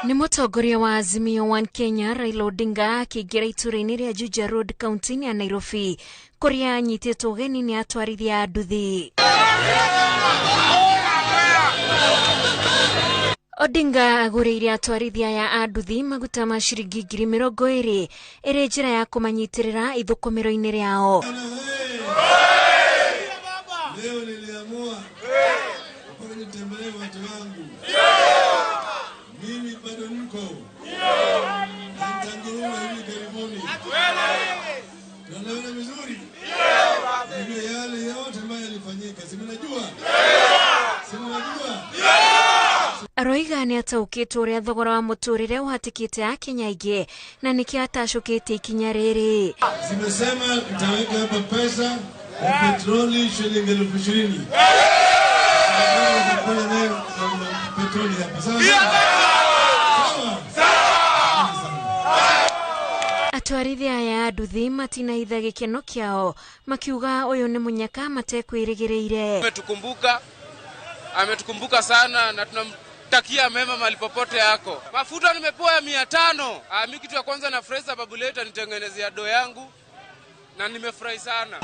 Nĩ mũtongoria wa Azimio One Kenya Raila Odinga akĩingĩra itũũra-inĩ rĩa Juja Road kaunti-inĩ ya Nairobi kũrĩa anyitĩtwo ũgeni nĩ atwarithia a nduthi. Odinga agũrĩire atwarithia aya a nduthi maguta ma ciringi 20,000 ĩrĩ njĩra ya kũmanyitĩrĩra ithũkũmĩro-inĩ rĩao. Leo niliamua mpaka nitembelee watu wangu. Mimi bado niko na nitanguruma hivi karibuni. Tunaelewana vizuri? Najua yale yote ambayo yalifanyika, si mnajua? Si mnajua? Aroiga nĩ ataũkĩtwo ũrĩa thogora wa mũtũrĩre ũhatĩkĩte akenya aingĩ na nĩkĩo atacũkĩtie ikinya rĩrĩ. Zimesema nitaweka hapa pesa ya petroli shilingi 20,000. Nitakuwa nayo petroli hapa. Sawa sawa? Sawa. Atwarithia aya a nduthi matinahitha gĩkeno kĩao makiuga ũyũ nĩ mũnyaka matekwĩrĩgĩrĩire. Ametukumbuka sana na tunamtakia mema mahali popote yako. Mafuta nimepewa ya 500. Mi kitu ya kwanza na fresh sababu leo itanitengenezea do yangu na nimefurahi sana.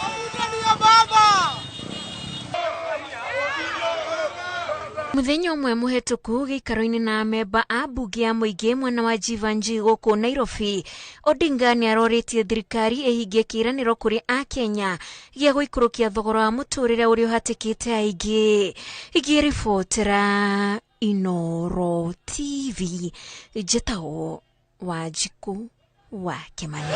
Muthenya ũmwe mũhetũku gĩikaro-inĩ na amemba a mbunge ya mũingĩ mwena wa Jeevanjee gũkũ Nairobi, Odinga nĩ arorĩtie thirikari ĩhingie kĩĩranĩro kũrĩ akenya gĩa gũikũrũkia thogora wa mũtũrĩre ũrĩa ũhatĩkĩte aingĩ. Ngĩribotera Inooro TV, njĩtagwo Wanjikũ wa Kĩmani.